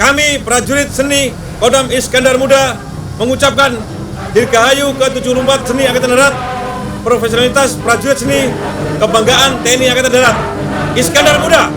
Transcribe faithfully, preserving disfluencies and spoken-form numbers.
Kami prajurit seni Kodam Iskandar Muda mengucapkan dirgahayu ke tujuh puluh empat seni Angkatan Darat, profesionalitas prajurit seni, kebanggaan T N I Angkatan Darat. Iskandar Muda.